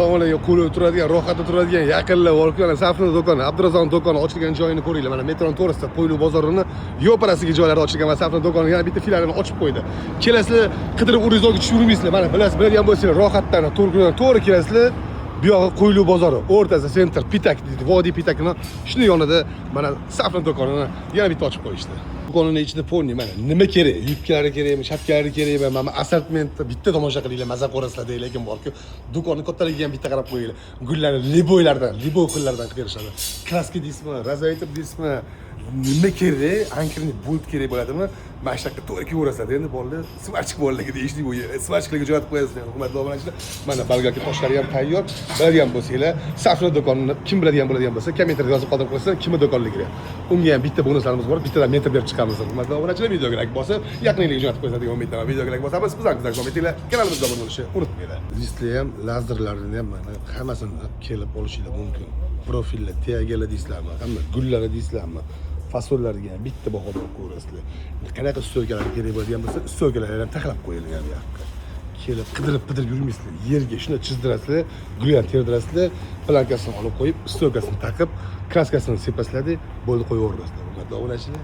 Assalomu qo'lib turadigan, rohatda turadigan yaqinlar borku, mana Safina do'koni, Abdurazzoq do'koni ochilgan joyini ko'ringlar. Mana metroni to'g'risida, Qo'yliq bozorini yo'parasiga joylari ochilgan va Safina do'koni yana bitta filialini ochib qo'ydi. Kelasizlar, qidirib urizonga tushib yurmaysizlar. Mana bilasiz, biladigan bo'lsanglar, rohatdan to'g'ri to'g'ri kelasizlar. Bu yog'i Qo'yliq bozori, o'rtasi центр, Pitak deydi, Vodiy Pitakni shuni yonida mana Safina do'konini yana bitta ochib qo'yishdi. Do'konini ichida полный mana nima kerak? Yubkalari kerakmi, shapkalari kerakmi? Mana assortimentni bitta tomosha qilinglar, maza ko'rasizlar deydi, lekin borku, do'konni kattaligiga ham bitta qarab qo'yinglar. Gullarni любой lardan, любой xillardan qilib berishadi. Краска deysizmi, розетка deysizmi, nima kerak? Анкерный болт kerak bo'ladimi? Mana shu yoqqa to'g'ri kelaverasizlar. Endi bolalar сварщик bolalarga deyishdi bu yerga. Сварщик larga jo'natib qo'yasizlar, hurmatli obunachilar. Mana болгарка toshlari ham tayyor. Biladigan bo'lsanglar, Safina do'konini kim biladigan bo'ladigan bo'lsa, kommentariyada yozib qoldirib qo'ysin, kimni do'konligini. Unga ham bitta bonuslarimiz bor, bittadan mentor berib chiqamiz. Hurmatli obunachilar, videoga like bosib, yaqinlarga jo'natib qo'ysa degan umiddaman. Videoga like bosamiz, bizlarni kuzatib etinglar, kanalimizga obuna bo'lishni unutmanglar. Listlar ham, lazerlarini ham mana hammasini kelib olishinglar mumkin. Profillar, tiyagalar deysizlarmi, hamma gullari deysizlarmi? Fasollarga ham bitta baho berib ko'rasizlar. Qanaqa стойка lar kerak bo'ladigan bo'lsa, стойка lar ham taxlab qo'yilgan bu yoqqa. Kelib qidirib qidirib yurmaysizlar. Yerga shuni chizdirasizlar, gul ham terdirasizlar, планка sini olib qo'yib, стойка sini taqib, краска sini sepasizlar, bo'ldi, qo'yib yuborasizlar. Hurmatli obunachilar.